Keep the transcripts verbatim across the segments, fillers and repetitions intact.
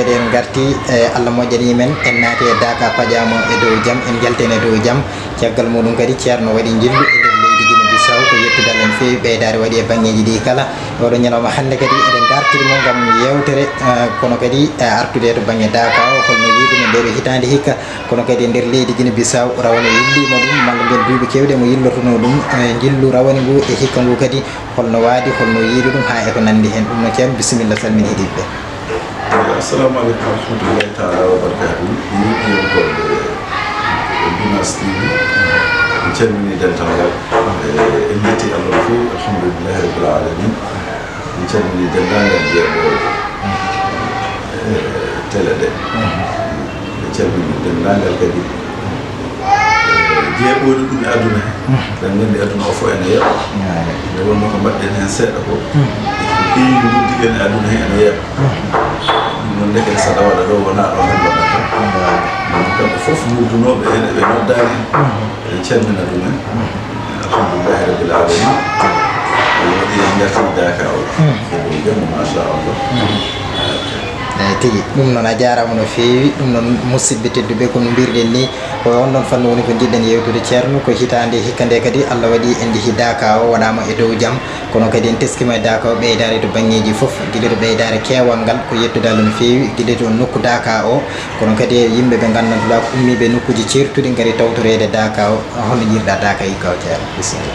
En ngarti, e Allah moƴƴanii men, en naati e Daaka, pajaama e dow jam, en njalti e dow jam. Caggal muɗum kadi, Ceerno waɗi njillu e nder leydi Gine Bisaw, ko yettude Allah no feewi. Ɓeydaare waɗi e baŋŋeeji ɗi kala. Oɗo ñalawma hannde kadi, eɗen ndartiri mo ngam yeewtere, eh, kono kadi, eh, artude to baŋŋe Daaka o, holno yiɗum e ndee ɗo hitaande hikka, kono kadi e nder leydi Gine Bisaw, rawane yilliima ɗum, malla mbiyen duuɓi keewɗi mo yillotonoo ɗum, eh, njillu rawani ngu e hikka ngu kadi, holno waadi, holno yiɗi ɗum, haa e ko nanndi heen. Ɗum noon, Ceerno, bisimilla, salmin heɗiiɓe ɓe. Assalamu aleykum wa rahmatullahi taala wa barakatuhu. Yeeɗiyankooɓe Gunaas T V, en calminii dental ngal. E, en njetti Allah no feewi, alhamdulillahi rabbil alamin. En calminii denndaangal jeeɗooɓe, e, tele ɗe. En calminii denndaangal kadi jeeɓooɗi ɗum e aduna he. Eɗen nganndi aduna o fof ene yeeɓa. Nde wonnoo ko mbaɗɗen heen seeɗa ko, ko ɓeyngu noddi en e aduna he ene yeeɓa. Ɗum noon, ndeke saɗa waɗa ɗo, wonaa ɗo tan mbaɗata. Ɗum kamɓe fof noddunooɓe en, eɓe noddaani en. Eɗen calmina ɗum en. Alhamdulillahi rabbil alamin. O waɗi en ngartii Daaka o. Ko ɗum jam, machallah. Eeyi, tigi. Ɗum noon, a jaaraama no feewi. Ɗum noon, musidɓe tedduɓe, ko no mbirɗen ni, ko on ɗon fannu woni ko njiɗɗen yewtude, Ceerno, ko hitaande hikka nde kadi Allah waɗi en njehii Daaka o, waɗaama e dow jam, kono kadi en teskiima e Daaka o ɓeydaare to baŋŋeeji fof, gila to ɓeydaare keewal ngal, ko yettude Allah no feewi, gila to nokku Daaka o, kono kadi e yimɓe ɓe nganndanɗaa ko ummiiɓe nokkuuji ceertuɗi ngari tawtoreede Daaka o. Hono njiɗɗaa Daaka hikka o, Ceerno? Bisimilla.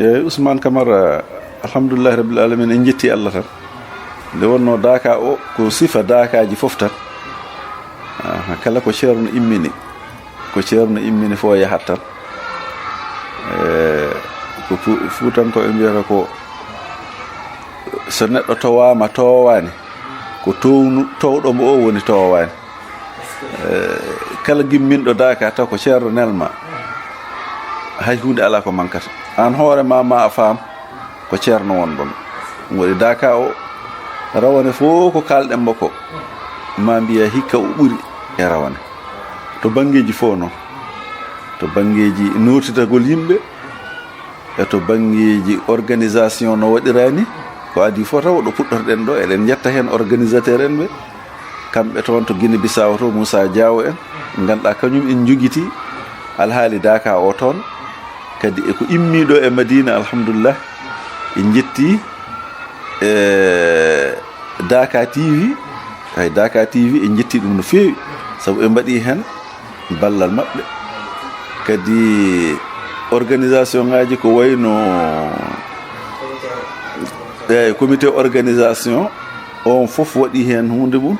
Eeyi, Ousmane Camara, alhamdulillahi rabbil alamin, en njetti Allah tan. Nde wonnoo Daaka o, ko sifa Daakaaji fof tan. Aha, kala ko Ceerno immini, ko Ceerno immini fof yahat tan. E, ko fu-, Fuutankooɓe mbiyata ko, so neɗɗo towaama, toowaani, ko townu-, towɗo mo o woni toowaani. Eh, kala gimminɗo Daaka taw ko Ceerno nelma, hay huunde alaa ko mankata. Aan hoore ma, ma a faam ko Ceerno won ɗon. Ɗum waɗi Daaka o, rawane fof ko kaalɗen mo ko, ma mbiya hikka o ɓuri e rawane. To banngeeji fof noon, to banngeeji nootitagol yimɓe, e to banngeeji organisation no waɗiraa ni, ko adii fof taw ɗo puɗɗorɗen ɗo, eɗen njetta heen organisateur en ɓe. Kamɓe toon to Guinée Bissau to, Moussa Diaw en, ngannduɗaa kañum en njogitii alhaali Daaka o toon. Kadi e ko immii ɗo e Madina, alhamdulillah, en njettii, e, Daaka T V. Hay Daaka T V en njettii ɗum no feewi, sabu ɓe mbaɗii heen ballal maɓɓe. Kadi organisation ngaaji ko wayno, eeyi, comité organisation on fof waɗi heen huunde mum.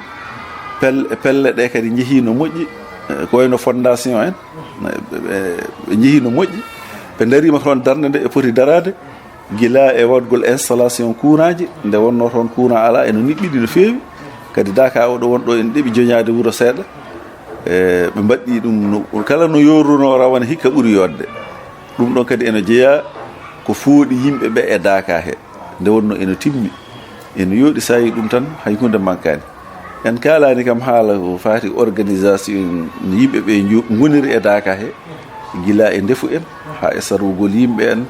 Pel-, pelle ɗe kadi njehii no moƴƴi, eh, ko wayno fondation en, eh, ɓe, ɓe njehii no moƴƴi. Ɓe ndariima toon darnde nde ɓe poti daraade, gila e waɗgol installation courant ji, nde wonnoo toon courant alaa, eno niɓɓiɗi no feewi. Kadi Daaka oɗo won ɗo ene ɗeɓi joñaade wuro seeɗa. E, ɓe mbaɗɗii ɗum no, kala no yoorunoo rawane hikka ɓuri yooɗde. Ɗum ɗon kadi ene jeyaa ko fooɗi yimɓe ɓe e Daaka he. Nde wonnoo ene timmi, ene yooɗi, so a yii ɗum tan, hay huunde mankaani. En kaalaani kam haala ko faati organisation yimɓe ɓe njo-, ngoniri e Daaka he, gila e ndefu en, haa e sarwugol yimɓe en,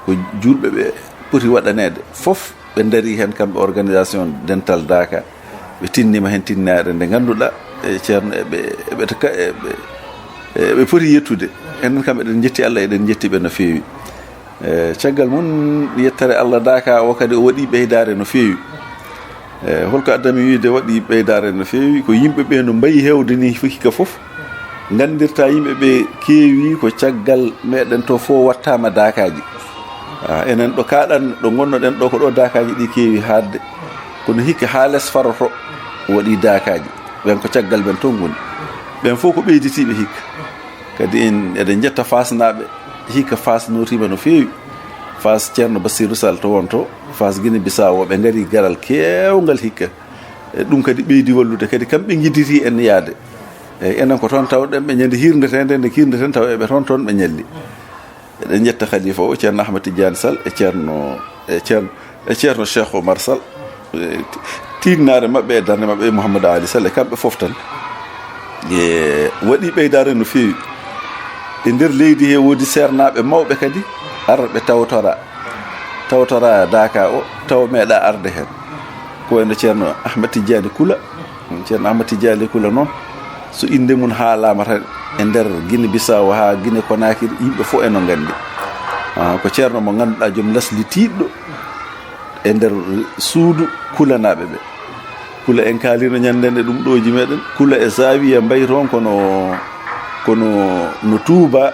ko juulɓe ɓe poti waɗaneede fof, ɓe ndarii heen kamɓe organisation dental Daaka. Ɓe tinniima heen tinnaare nde ngannduɗaa, e Ceerno eɓe, eɓe taka-, eɓe, eɓe poti yettude. Enen kam eɗen njetti Allah, eɗen njetti ɓe no feewi. E, caggal mum, yettere Allah, Daaka o kadi o waɗi ɓeydaare no feewi. E, holko addami wiide waɗi ɓeydaare no feewi? Ko yimɓe ɓe no mbayi heewde ni fof, hikka fof. Nganndirta yimɓe ɓe keewi ko caggal meɗen to fof wattaama Daakaaji. Ah, enen ɗo kaaɗan, ɗo ngonnoɗen ɗo, ko ɗo Daakaaji ɗi keewi haaɗde. Kono hikka haa les faroto waɗi Daakaaji. Ɓen ko caggal men toon ngoni. Ɓen fof ko ɓeyditiiɓe hikka. Kadi en, eɗen njetta Faasnaaɓe, hikka Faas nootiima no feewi. Faas Ceerno Bassirou Sall to won to, Faas Guinée Bissau, ɓe ngarii garal keewngal hikka. E ɗum kadi ɓeydi wallude, kadi kamɓe ngidditi en yaade. Eeyi, enen ko toon tawɗen ɓe ñande hirndeteende, nde hirndeten taw eɓe toon, toon ɓe ñalli. Eɗen njetta Khalifa o, Ceerno Ahmad Tidiane Sall, e Ceerno, e Ceerno, e Ceerno Cheikh Oumar Sall. E ti-, tiinnaare maɓɓe e darnde maɓɓe e Mouhamadou Ali Sall, e kamɓe fof tan. E waɗi ɓeydaare no feewi. E nder leydi he woodi seernaaɓe mawɓe kadi arɓe tawtora, tawtora Daaka o, taw meeɗa arde heen. Ko wayno Ceerno Ahmad Tijjaani Kula. Ceerno Ahmad Tijjaani Kula noon, so innde mum haalaama tan e nder Gine Bisaawo haa Gine Konaakiri, yimɓe fof eno nganndi. Ah, ko ceerno mo ngannduɗaa, joom lasli tiiɗɗo e nder suudu Kulanaaɓe ɓe. Kula en kaalino ñande nde ɗum ɗooji meɗen. Kula e Zawiya mbayi toon kono, kono no Touba,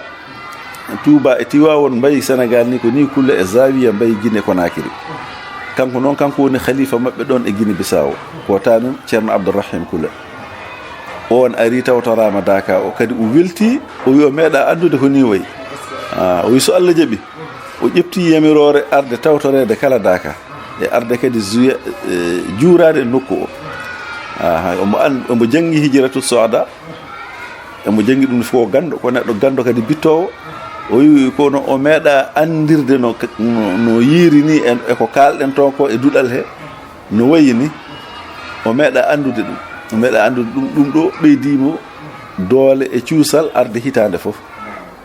Touba e Tiwaawoon mbayi Senegaal ni, ko ni Kula e Zawiya mbayi Gine Konaakiri. Kanko noon, kanko woni khalifa maɓɓe ɗoon e Gine Bisaawo. Ko taanum Ceerno Abdourahim Kula. Oon ari tawtoraama Daka o, kadi o welti, o wi o meeɗa anndude ko ni wayi. Ah, o wi so Allah jaɓi, o ƴefti yamiroore arde tawtoreede kala Daka. E arde kadi zuya-, e juuraade e nokku o. Aha, omo an-, omo janngi Hijratu Soada. Omo janngi ɗum fof ganndo, ko neɗɗo ganndo kadi bittoowo. O wi kono o meeɗa anndirde no, no, no yiiri ni en, e ko kaalɗen toon ko e duɗal he, no wayi ni. O meeɗa anndude ɗum. O meeɗa anndude ɗum, ɗum ɗo ɓeydi mo doole e cuusal arde hitaande fof.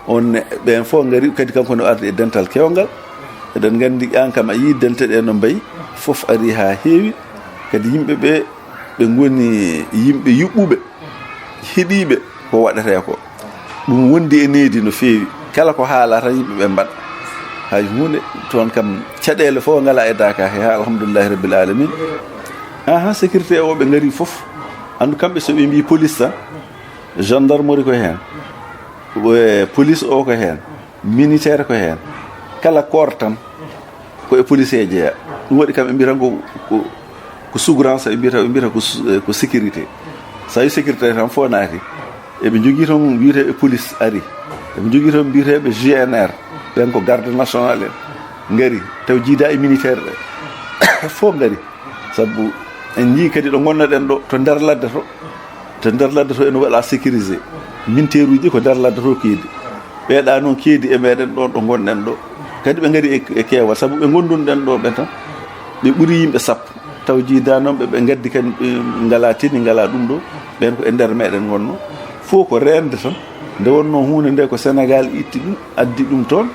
On ne, ɓeen fof ngari kadi, kanko no ardi e dental keewngal. Eɗen nganndi aan kam a yii dente ɗe no mbayi, fof ari haa heewi. Kadi yimɓe ɓe, ɓe ngoni yimɓe yuɓɓuɓe, hiɗiiɓe ko waɗetee ko. Ɗum wondi e needi no feewi. Kala ko haalaa tan yimɓe ɓe mbaɗa. Hay huunde toon kam, caɗeele fof ngalaa e Daka he, haa alhamdulillahi rabbil alamin. Aha, sécurité o ɓe ngari fof. Anndu kamɓe so ɓe mbii police tan, gendarmerie ko heen. E, police o ko heen, militaire ko heen, kala corps tan ko e police e jeeya. Ɗum waɗi kam ɓe mbiyata ko, ko, ko sous-régence, ɓe mbiyata, ɓe mbiyata ko su-, eh, ko sécurité. So tawi sécurité tan fof naati, eɓe njogii toon wiyeteeɓe police ari, eɓe njogii toon mbiyeteeɓe G N R, ɓeen ko garde national en, ngari, taw jiida e militaire ɓe, fof ngari. Sabu en njii kadi ɗo ngonnoɗen ɗo, to nder ladde to, to nder ladde to ene waɗa sécurisé. Minteeruuji ko nder ladde to keedi. Ɓeeɗa noon keedi e meɗen ɗon ɗo ngonɗen ɗo. Kadi ɓe ngari e, e keewal, sabu ɓe ngondunɗen ɗo ɓe tan, ɓe ɓuri yimɓe sappo. Taw jiida noon ɓe, ɓe ngaddi kadi, ɓe ngalaa tini, ngalaa ɗum ɗo. Ɓeen ko e nder meɗen ngonno. Fof ko reende tan. Nde wonno huunde nde ko Senegaal itti ɗum, addi ɗum toon.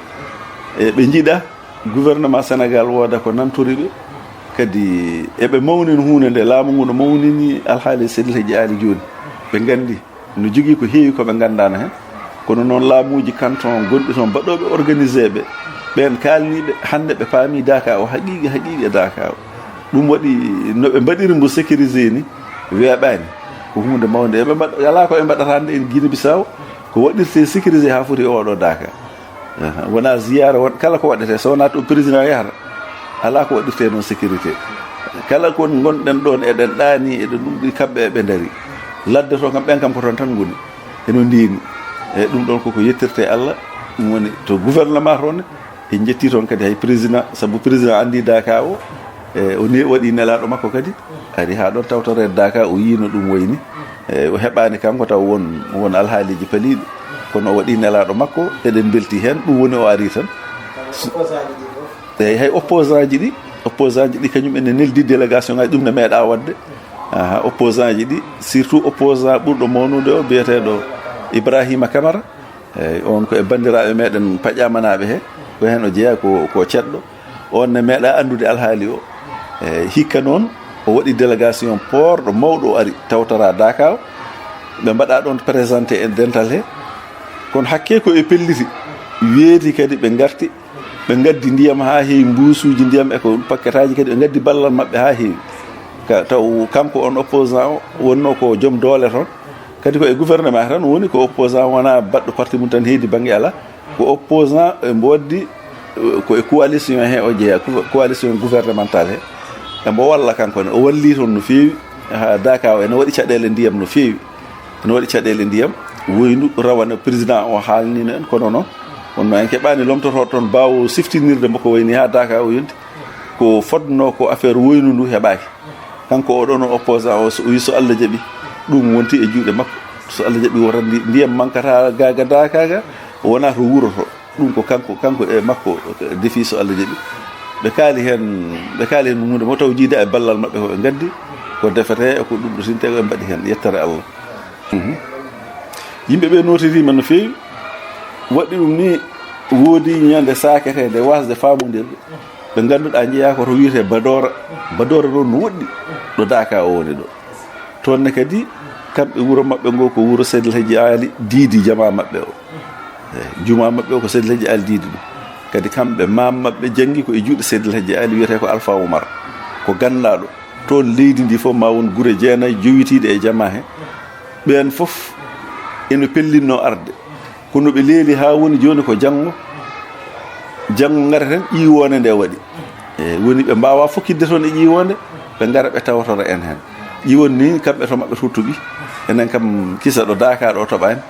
E ɓe njiɗa gouvernement Senegaal wooda ko nantori ɓe, kadi eɓe mawnina huunde nde, laamu ngu no mawnini alhaali Seydi El Hadji Aali jooni. Ɓe nganndi no jogii ko heewi ko ɓe nganndaano heen. Kono noon laamuuji canton gonɗi toon, mbaɗooɓe organisé ɓe, ɓeen kaalniiɓe, hannde ɓe paami Daka o haqiiqi, haqiiqi e Daka o. Ɗum waɗi no ɓe mbaɗiri mbo sécurisé ni, weeɓaani. Ko huunde mawnde. Eɓe mbaɗ-, alaa ko ɓe mbaɗata hannde e Guinée Bissau, ko waɗirte sécurisé haa foti e oɗo Daka. Aha, wonaa ziyaara won, kala ko waɗetee, so wonaa to président yahata, alaa ko waɗirtee noon sécurité. Kala ko ngonɗen ɗoon, eɗen ɗaani, eɗen ɗum ɗi kamɓe eɓe ndari. Ladde to kam, ɓeen kam ko toon tan ngoni. Eno ndiini. E ɗum ɗoon koko yettirtee Allah, ɗum woni to gouvernement toon, en njettii toon kadi hay président, sabu président anndi Daka o, e o ne-, waɗi nelaaɗo makko kadi, ari haa ɗoon tawtoreede Daka, o yii no ɗum wayni. E o heɓaani kanko taw won, won alhaaliiji paliiɗi, kono o waɗi nelaaɗo makko, eɗen mbeltii heen, ɗum woni o ari tan. Eeyi, hay opposant ji ɗi, opposant ji ɗi kañum ene neldi délégation ngaji, ɗum ne meeɗa waɗde. Aha, opposant ji ɗi, surtout opposant ɓurɗo mawnude o, biyeteeɗo Ibrahima Camara. Eeyi, on ko e banndiraaɓe meɗen paƴamanaaɓe he, ko heen o jeyaa, ko, ko ceɗɗo. On ne meeɗa anndude alhaali o. Eeyi, hikka noon, o waɗi délégation poorɗo mawɗo, o ari tawtora Daka o. Ɓe mbaɗa ɗoon présenté e dental he. Kono hakke ko e pelliti, weeti kadi ɓe ngarti, ɓe ngaddi ndiyam haa heewi, mbuusuuji ndiyam e ko pakketaaji kadi, ɓe ngaddi ballal maɓɓe haa heewi. Ka, taw kanko on opposant o wonno ko joom doole toon. Kadi ko e gouvernement tan woni, ko opposant, wonaa baɗɗo parti mum tan heedi bannge alaa. Ko opposant, e mbo waddi, eh, ko e coalition he o jeyaa, co-, coalition gouvernementale he. E mbo walla kanko ne, o walli toon no feewi, haa Daka o ene waɗi caɗeele ndiyam no feewi. Ene waɗi caɗeele ndiyam, woyndu, rawane président o haalnino en, kono noon, wonno en keɓaani lomtotooɗo toon baawo siftinirde mbo ko wayni haa Daka o yonti. Ko fodno ko affaire woyndu ndu heɓaaki. Kanko oɗo no opposant o, so o wi so Allah jaɓi, ɗum wonti e juuɗe makko. So Allah jaɓi, wota ndi-, ndiyam mankata ga, ga Daka ga, wona to wuro to. Ɗum ko kanko, kanko e makko defi so Allah jaɓi. Ɓe kaali heen, ɓe kaali heen huunde mo taw jiida e ballal maɓɓe ko ɓe ngaddi, ko defete e ko ɗum ɗo sinte ko ɓe mbaɗi heen, yettere Allah. Mhm. Yimɓe ɓe nootirii men no feewi, waɗi ɗum ni, woodi ñande saakete nde wasde faamondirde. Ɓe ngannduɗaa njeyaa ko to wiyetee Badoora. Badoora noon no woɗɗi ɗo Daaka o woni ɗo. Toon ne kadi, kamɓe wuro maɓɓe ngo ko wuro Seydi El Hadji Ali Diidi, jamaa maɓɓe o. Eyi, jumaa maɓɓe o ko Seydi El Hadji Ali Diidi ɗum. Kadi kamɓe, maam maɓɓe janngi ko e juuɗe Seydi El Hadji Ali, wiyetee ko Alfa Oumar. Ko ganndaɗo. Toon leydi ndi fof ma won gure jeenayi jowitiiɗe e jamaa he. Ɓeen fof ene pellinno arde. Kono ɓe leeli haa woni jooni ko janngo, janngo ngareten, ƴiiwoonde nde waɗi. E woni ɓe mbaawaa fokkitde toon e ƴiiwoonde, ɓe ngara ɓe tawtora en heen. Ƴiiwoonde ni kamɓe to maɓɓe tottuɓi, enen kam kisa ɗo Daaka ɗo toɓaani.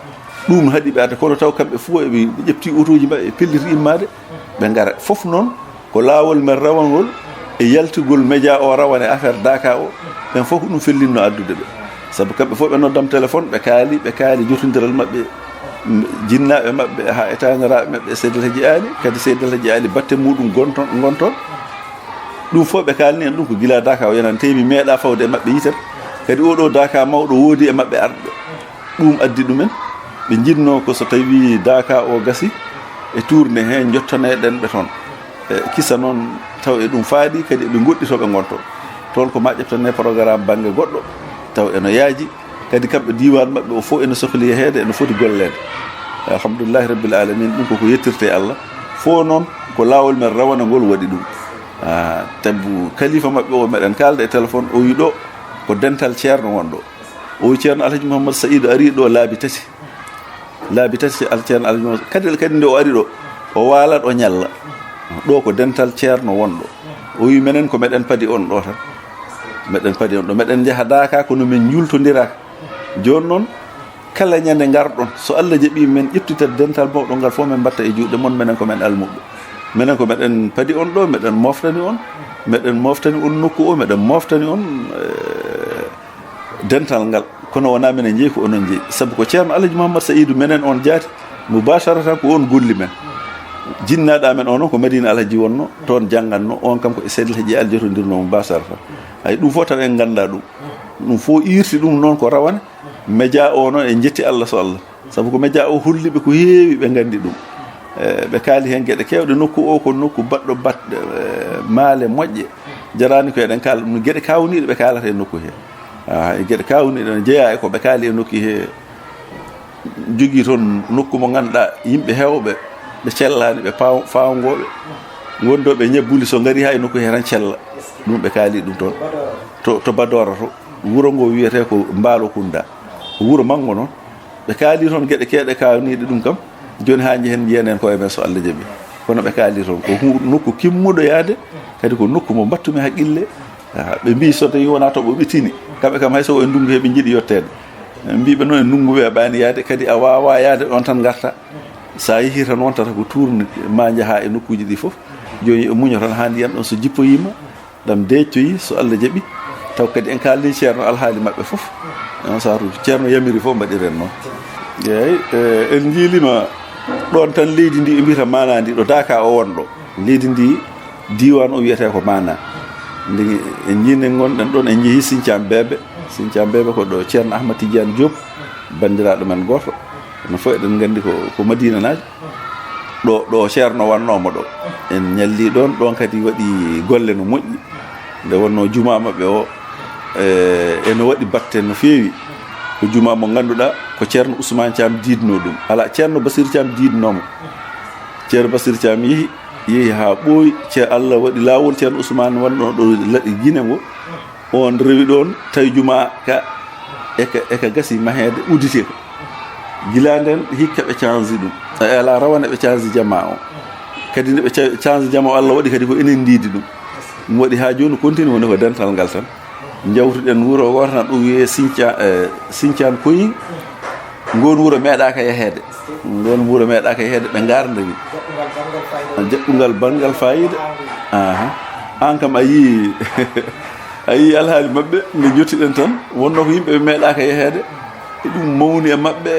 Ɗum haɗi ɓe arde, kono taw kamɓe fof eɓe ƴetti otooji maɓɓe, ɓe pelliti immaade, ɓe ngara. Fof noon ko laawol men rawangol e yaltugol média o rawane affaire Daaka o, ɓen fof ko ɗum fellinno addude ɓe. Sabu kamɓe fof ɓe noddam téléphone, ɓe kaali, ɓe kaali jotondiral maɓɓe, m-, jinnaaɓe maɓɓe, haa e taaniraaɓe maɓɓe, Seydi El Hadji Ali, kadi Seydi El Hadji Ali batte muɗum gonton, ngonton. Ɗum fof ɓe kaalni en ɗum ko gila Daaka o yonani, tawi mi meeɗa fawde e maɓɓe yitere. Kadi oɗo Daaka mawɗo woodi e maɓɓe arɗo. Ɗum addi ɗumen, ɓe njinnoo ko so tawii Daaka o gasi e tourné he, njottanee-ɗen ɓe toon. E kisa noon, taw e ɗum faaɗi, kadi eɓe ngoɗɗi to ɓe ngonto. Toon ko ma ƴeftanee programme bannge goɗɗo, taw eno yaaji, kadi kamɓe diiwaan maɓɓe o fof ene sohli yeheede, ene foti golleede. Alhamdulillahi Rabbil Alamin, ɗum koko yettirte Allah. Fof noon ko laawol men rawane ngol waɗi ɗum. Ah, tabu kalifa maɓɓe o, meɗen kaalda e téléphone, o wi ɗo ko dental ceerno won ɗo. O wi Ceerno Alhaji Mouhammad Saïd ari ɗo laabi tati. Laabi tati Al-, Ceerno Alhaji Mouhammad, kadi, kadi nde o ari ɗo, o waalat, o ñalla. Ɗo ko dental ceerno won ɗo. O wi menen ko meɗen padi on ɗo tan. Meɗen padi on ɗo. Meɗen njaha Daaka kono min njuultondiraka. Jooni noon, kala ñande ngarɗon, so Allah jaɓi men ƴeftitat dental mawɗo ngal fof men mbatta e juuɗe mon, menen ko men almuɓɓe. Menen ko meɗen padi on ɗo, meɗen moftani on, meɗen moftani on nokku o, meɗen moftani on, eh, dental ngal. Kono wonaa minen njeyi, ko onon njeyi. Sabu ko Ceerno Alhaji Mouhammad Saïdou menen on jaati, mubasharatan ko on golli men. Jinnaaɗo amen o noon ko Madina Alhaji wonno, toon jannganno, on kam ko e Seydi Alhaji Ali jotondirno mubasharatan. Ay, ɗum fof taw en nganndaa ɗum. Ɗum fof irti ɗum noon ko rawane. Média o noon, en njetti Allah so Allah. Sabu ko média o holli ɓe ko heewi, ɓe nganndi ɗum. E, ɓe kaali heen geɗe keewɗe. Nokku o ko nokku baɗɗo baɗɗe, e, maale moƴƴe. Jaraani ko eɗen kaala ɗum. Geɗe kaawniiɗe ɓe kaalata e nokku he. Ah, e geɗe kaawniiɗe ne jeyaa e ko ɓe kaali e nokku he. Jogii toon nokku mo ngannduɗaa yimɓe heewɓe, ɓe cellaani, ɓe paaw-, faawngooɓe. Wondooɓe ñabbuli so ngari haa e nokku he tan cella. Ɗum ɓe kaali ɗum toon. To, to Badora to. Wuro ngo wiyetee ko Mbaalo Kunda. Ko wuro manngo noon. Ɓe kaali toon geɗe keewɗe kaawniiɗe ɗum kam. Jooni haa njehen njiyen en koye men so Allah jaɓi. Kono ɓe kaali toon ko hu-, nokku kimmuɗo yaade, kadi ko nokku mo mbattumi haqqille. Ah, ɓe mbii so tawi wonaa toɓo ɓe tini. Kamɓe kam hay so ko e ndunngu he ɓe njiɗi yetteede. Ɓe mbii ɓe noon e ndunngu weeɓaani yaade, kadi a waawaa yaade ɗoon tan ngarta. So a yehii tan wontata ko tourné, ma njahaa e nokkuuji ɗi fof. Jooni e muño tan haa ndiyan ɗoon so jippoyiima. Ɗam deeƴtoyi, so Allah jaɓi, taw kadi en kaalni Ceerno alhaali maɓɓe fof. On saaruuji, Ceerno yamiri fof mbaɗiren noon. Eeyi, e, en njiilima ɗoon tan leydi ndi ɓe mbiyata Maana ndi, ɗo Daaka o wonɗo. Leydi ndi, diiwaan o wiyetee ko Maana. Ndi en njiinen ngonɗen ɗoon, en njehii Sinthiane Bébé. Sinthiane Bébé ko ɗo Ceerno Ahmad Tidiane Diop, banndiraaɗo men gooto. No fof eɗen nganndi ko, ko Madinanaajo. Ɗo, ɗo Ceerno wannoomo ɗo. En ñalli ɗoon, ɗoon kadi waɗi golle no moƴƴi. Nde wonnoo jumaa maɓɓe o, e, eno waɗi batte no feewi. Ko jumaa mo ngannduɗaa ko Ceerno Ousmane Thiam diidnoo ɗum. Alaa, Ceerno Basir Thiam diidnoomo. Ceerno Basir Thiam yehi, yehi haa ɓooyi, ce-, Allah waɗi laawol Ceerno Ousmane wannoo ɗo laɗi Gine ngo. On rewi ɗoon, tawi jumaa ka eka, eka gasi maheede, udditee ko. Gila nden, hikka ɓe canji ɗum. A ala rawane ɓe canji jamaa o. Kadi nde ɓe ca-, canji jamaa o, Allah waɗi kadi ko enen ndiidi ɗum. Ɗum waɗi haa jooni kontini woni ko dental ngal tan. Njawtuɗen wuro gooto tan, ɗum wiyee Sinca-, eh, Sincan Koyi. Ngoon wuro meeɗaaka yaheede. Ngoon wuro meeɗaaka yaheede, ɓe ngaarndiri. Jaɓɓungal banngal faayiida. Aha. Aan kam a yii, a yii alhaali maɓɓe, nde njottiɗen tan, wonnoo ko yimɓe ɓe meeɗaaka yaheede. E ɗum mawni e maɓɓe,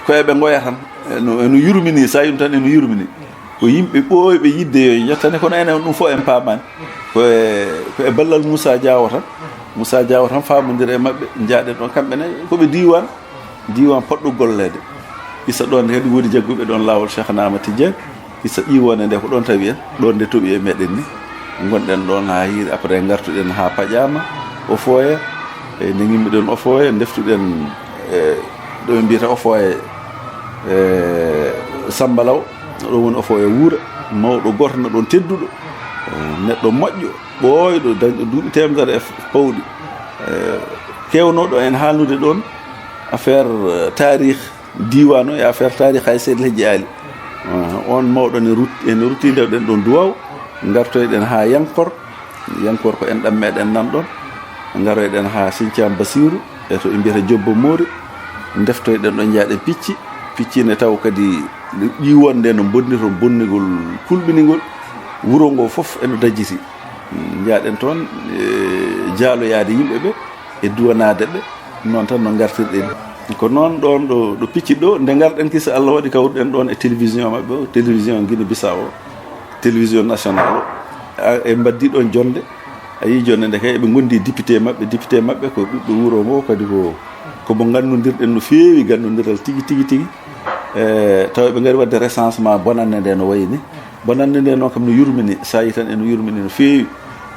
ko eɓe ngoya tan. Eno, eno yurmini, so a yii ɗum tan eno yurmini. Ko yimɓe ɓooyɓe yiɗde yo njottane, kono enen ɗum fof en paamaani. Ko e, ko e ballal Moussa Diawo tan. Moussa Diawo tan faamondira e maɓɓe, njaaɗen ɗon kamɓe ne, ko ɓe diiwaan, diiwaan poɗɗo golleede. Issa ɗoon ne kadi woodi jagguɓe ɗoon laawol Cheikh Naama Tijjani. Issa ƴiiwoonde nde ko ɗoon tawi en, ɗoon nde toɓi e meɗen ni. Ngonɗen ɗoon haa hiiri, après ngartuɗen haa paƴaama Ofoya. E nde ngimmiɗen Ofoya, ndeftuɗen e ɗo ɓe mbiyata Ofoya, e Sambalaw, ɗo woni Ofoya wuura, mawɗo gooto na ɗoon tedduɗo, e neɗɗo moƴƴo, ɓooyɗo, dañɗo duuɓi teemedere e pawɗi. E keewnooɗo en haalnude ɗoon affaire, e, taarih diiwaan o e affaire taarih hay Seydi El Hadji Ali. Ah, oon mawɗo ne rut-, ene rutti ndewɗen ɗoon duwaaw, ngartoyɗen haa Yankor. Yankor ko enɗam meɗen nan ɗoon. Ngaroyɗen haa Sinthiane Bassirou, e to ɓe mbiyata Jobbo Moori. Ndeftoyɗen ɗo njaaɗen Picci. Picci ne taw kadi ɗi wonde no bonnirto bonnigol kulɓinigol. Wuro ngo fof eno dajjiti. Njaaɗen toon, e jaaloyaade yimɓe ɓe, e duwanaade ɓe. Noon tan no ngartirɗen. Ko noon ɗoon ɗo, ɗo Picci ɗo, nde ngarɗen kisa Allah waɗi kawruɗen ɗoon e télévision maɓɓe o, télévision Guinée Bissau o, télévision nationale o. A, e mbaddi ɗoon jonde. A yii jonde nde kay eɓe ngondi député maɓɓe, député maɓɓe ko ɓiɗɗo wuro ngo, kadi ko, ko mo nganndodirɗen no feewi, ganndodirɗen tigi, tigi, tigi. E, tawa ɓe ngari waɗde recensement bonannde nde no wayi ni. Bonannde nde noon kam no yurmini, so a yii tan eno yurmini no feewi.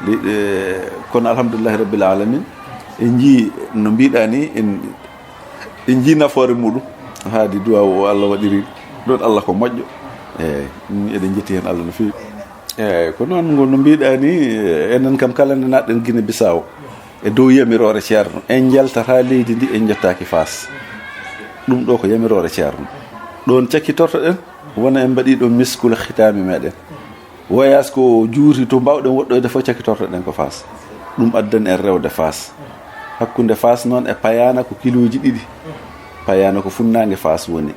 Le-, e, kono alhamdulillahi rabbil alamin, en njii no mbiɗa ni, en, en njii nafoore muɗum. Haadi duwaaw o Allah waɗiri ɗoon, Allah ko moƴƴo. Eeyi, ɗum eɗen njetti heen Allah no feewi. Eeyi, ko noon ngo no mbiɗa ni, enen kam kala nde naatɗen Guinée Bissau, e dow yamiroore Ceerno, en njaltataa leydi ndi, en njettaaki Faas. Ɗum ɗo ko yamiroore Ceerno. Ɗoon cakkitortoɗen, wona en mbaɗii ɗo miskul hitaami meɗen. Voyage ko juuti to mbaawɗen woɗɗoyde fof, cakkitortoɗen ko Faas. Ɗum addani en rewde Faas. Hakkunde Faas noon e Payaana ko kilooji ɗiɗi. Payaana ko funnaange Faas woni.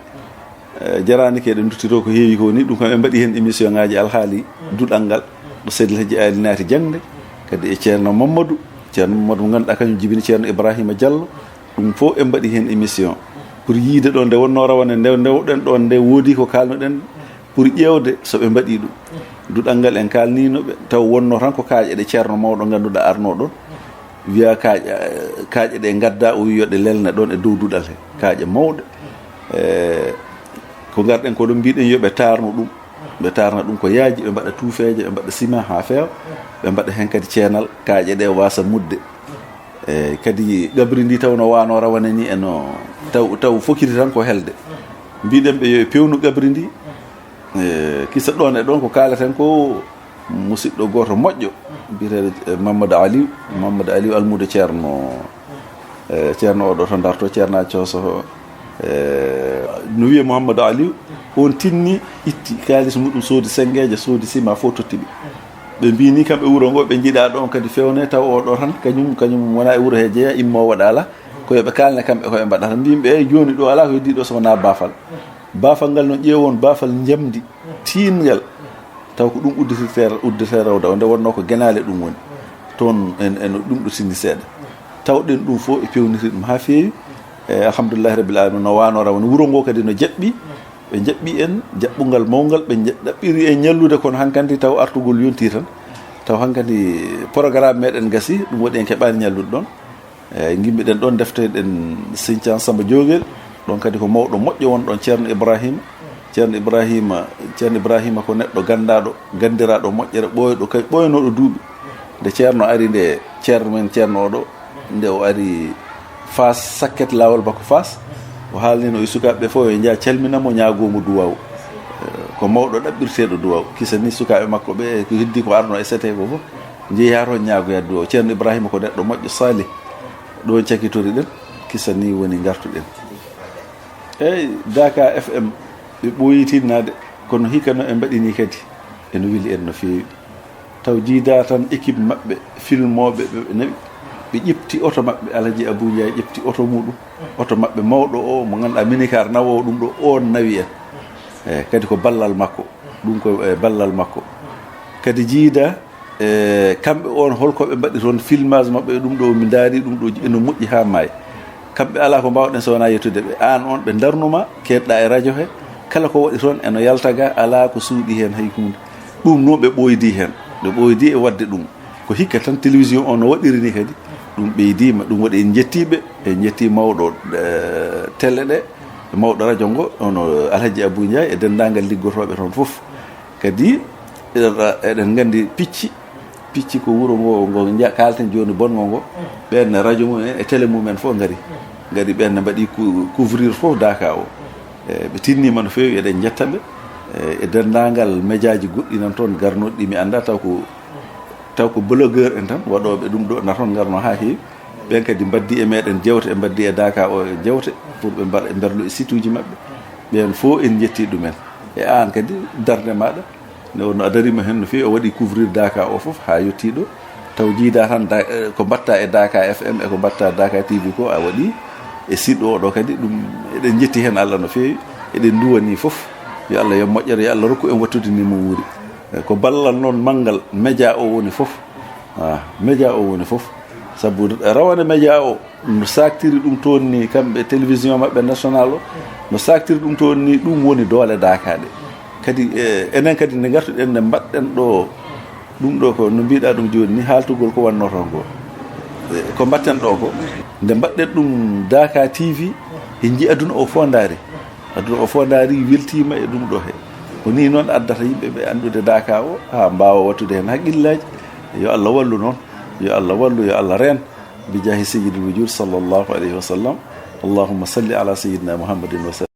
E, jaraani ke eɗen nduttitoo ko heewi ko ni, ɗum kam en mbaɗi heen émission ngaaji alhaali duɗal ngal. Ɗo Seydi El Hadji Ali naati jaŋde, kadi e Ceerno Mamadou, Ceerno Mamadou mo ngannduɗaa kañum jibini Ceerno Ibrahima Diallo. Ɗum fof en mbaɗi heen émission pour yiyde ɗo nde wonnoo rawane nde ndewɗen ɗoon nde woodi ko kaalnuɗen pour ƴeewde so ɓe mbaɗi ɗum. Duɗal ngal en kaalniino ɓe, taw wonnoo tan ko kaaƴe ɗe Ceerno mawɗo ngannduɗaa arnoo ɗoon, wiya kaaƴe, kaaƴe ɗe ngadda, o wi yo ɗe lelne ɗoon e dow duɗal he, kaaƴe mawɗe. E, ko ngarɗen ko ɗo mbiɗen yo ɓe taarno ɗum, ɓe taarna ɗum ko yaaji, ɓe mbaɗa tuufeeje, ɓe mbaɗa ciment haa feewa, ɓe mbaɗa heen kadi ceenal, kaaƴe ɗe waasa muɗde. E, kadi gabri ndi taw no waano rawane ni e no taw, taw fokiri tan ko helde. Mbiɗen ɓe yo ɓe pewnu gabri ndi. E, kisa ɗoon e ɗoon ko kaaleten ko, musidɗo gooto moƴƴo, biyeteeɗo, e, Mamadou Aliou, Mamadou Aliou almuudo Ceerno, e, Ceerno oɗo to Ndarto, Ceerno Cooso, e, no wiye Mamadou Aliou, on tinni, itti kaalis muɗum, soodi senngeeje, soodi ciment, fof totti ɓe. Ɓe mbiyi ni kamɓe wuro ngo, ɓe njiɗaa ɗoon kadi fewne, taw oɗo tan, kañum, kañum wona e wuro he jeeya, immoowo waɗa alaa, ko yo ɓe kaalne kamɓe ko ɓe mbaɗata. Mbiymi ɓe, eey, jooni ɗo alaa ko heddii ɗo so wonaa baafal. Baafal ngal no ƴeewon, baafal njamndi, tiiɗngal, taw ko ɗum udditirte, udditirte rawda o, nde wonnoo ko genaale ɗum woni. Toon en, en ɗum ɗo tinndi seeɗa. Tawɗen ɗum fof e peewniti ɗum haa feewi. E, alhamdulillahi rabbil alamin, no waano rawane. Wuro ngo kadi no jaɓɓi. Ɓe jaɓɓi en jaɓɓungal mawngal, ɓe nja-, ɗaɓɓiri en ñallude, kono hankadi taw artugol yontii tan. Taw hankadi programme meɗen gasi, ɗum waɗi en keɓaani ñallude ɗoon. Eeyi, ngimmiɗen ɗoon, ndeftoyɗen Sinthiane Samba Joogel, ɗoon kadi ko mawɗo moƴƴo won ɗoon, Ceerno Ibrahima. Ceerno Ibrahima, Ceerno Ibrahima ko neɗɗo ganndaaɗo, ganndiraaɗo moƴƴere, ɓooyɗo kay, ɓooynooɗo duuɓi. Nde Ceerno ari nde, Ceerno men Ceerno oɗo, nde o ari Faas, sakket laawol makko Faas, o haalnino e sukaaɓe ɓe fof yo njah calmina mo, ñaagoo mo duwaaw. Eh, ko mawɗo ɗaɓɓirteeɗo duwaaw. Kisa ni sukaaɓe makko ɓe, ko heddi ko arno e sete ko fof, njehi haa toon ñaagoya duwaaw. Ceerno Ibrahima ko neɗɗo moƴƴo, saalih. Ɗo cakitori ɗen, kisa ni woni ngartuɗen. Eyi, Daka F M, ɓe ɓooyi tinnaade, kono hikka no ɓe mbaɗi ni kadi, ene weli en no feewi. Taw jiida tan équipe maɓɓe, filmooɓe ɓe, ɓe nawi, ɓe ƴefti oto maɓɓe, Alhaji Abou Ndiaye ƴefti oto muɗum, oto maɓɓe mawɗo o, mo ngannduɗaa minicar nawoowo ɗum ɗo, oon nawi en. Eyi, kadi ko ballal makko, ɗum ko, e, ballal makko. Kadi jiida, e, kamɓe on, holko ɓe mbaɗi toon, filmage maɓɓe e ɗum ɗo, mi ndaari ɗum ɗo, eno moƴƴi haa maayi. Kamɓe alaa ko mbaawɗen so wonaa yettude ɓe. Aan on, ɓe ndarnuma, keedɗa e radio he, kala ko waɗi toon eno yalta ga, alaa ko suuɗi heen hay huunde. Ɗum noon ɓe ɓooydi heen, ɓe ɓooydi e waɗde ɗum. Ko hikka tan télévision o no waɗiri ni kadi, ɗum ɓeydiima, ɗum waɗi en njettii ɓe, en njettii mawɗo, e, télé ɗe, mawɗo radio ngo, ono Alhaji Abou Ndiaye e denndaangal liggotooɓe toon fof. Kadi, eɗen, eɗen nganndi Picci, Picci ko wuro ngo, ngo nja-, kaalten jooni bonngo ngo. Ɓen radio mum en e télé mum en fof ngari. Ngari ɓen ne mbaɗi cou-, couvrir fof Daka o. E, ɓe tinnima no feewi, eɗen njetta ɓe. E, e denndaangal mejaaji goɗɗi nan toon garnoɗi ɗi mi annda, taw ko, taw ko blogueur en tan waɗooɓe ɗum ɗo na toon ngarno haa heewi. Ɓen kadi mbaddi e meɗen jewte, e mbaddi e Daka o e jewte pour ɓe mbar-, ɓe mberlo e site uji maɓɓe. Ɓen fof en njetti ɗumen. E aan kadi darnde maɗa, nde wonno a darima hen no feewi, a waɗi couvrir Daka o fof haa yetti ɗo. Taw jiida tan da-, eh, ko mbatta e Daka F M e ko mbatta Daka T V ko a waɗi e site o ɗo kadi, ɗum eɗen njetti hen Allah no feewi. Eɗen nduwani fof. Yo Allah yo moƴƴere, yo Allah rokku en wattude ni mo wuuri. Eh, ko ballal noon manngal média o woni fof. Ah, média o woni fof. Sabu rawane média o no saktiri ɗum toon ni, kamɓe télévision maɓɓe national o, no saktiri ɗum toon ni, ɗum woni doole Daka ɗe. Kadi, eh, enen kadi nde ngartuɗen nde mbaɗɗen ɗo, ɗum ɗo ko no mbiɗa ɗum jooni ni, haaltugol ko wanno toon ko. Eh, ko mbaɗten ɗo ko, nde mbaɗɗen ɗum Daka T V, en nji aduna o fof ndaari. Aduna o fof ndaari, weltiima e ɗum ɗo he. Ko ni noon addata yimɓe ɓe anndude Daka o, haa mbaawa wattude heen haqqillaaji. Yo Allah wallu noon, yo Allah wallu, yo Allah reen. Bi jaahi sayyidil wujuud sallallahu alayhi wa sallam. Allahumma salli ala sayyidina Muhammadin wa sallam.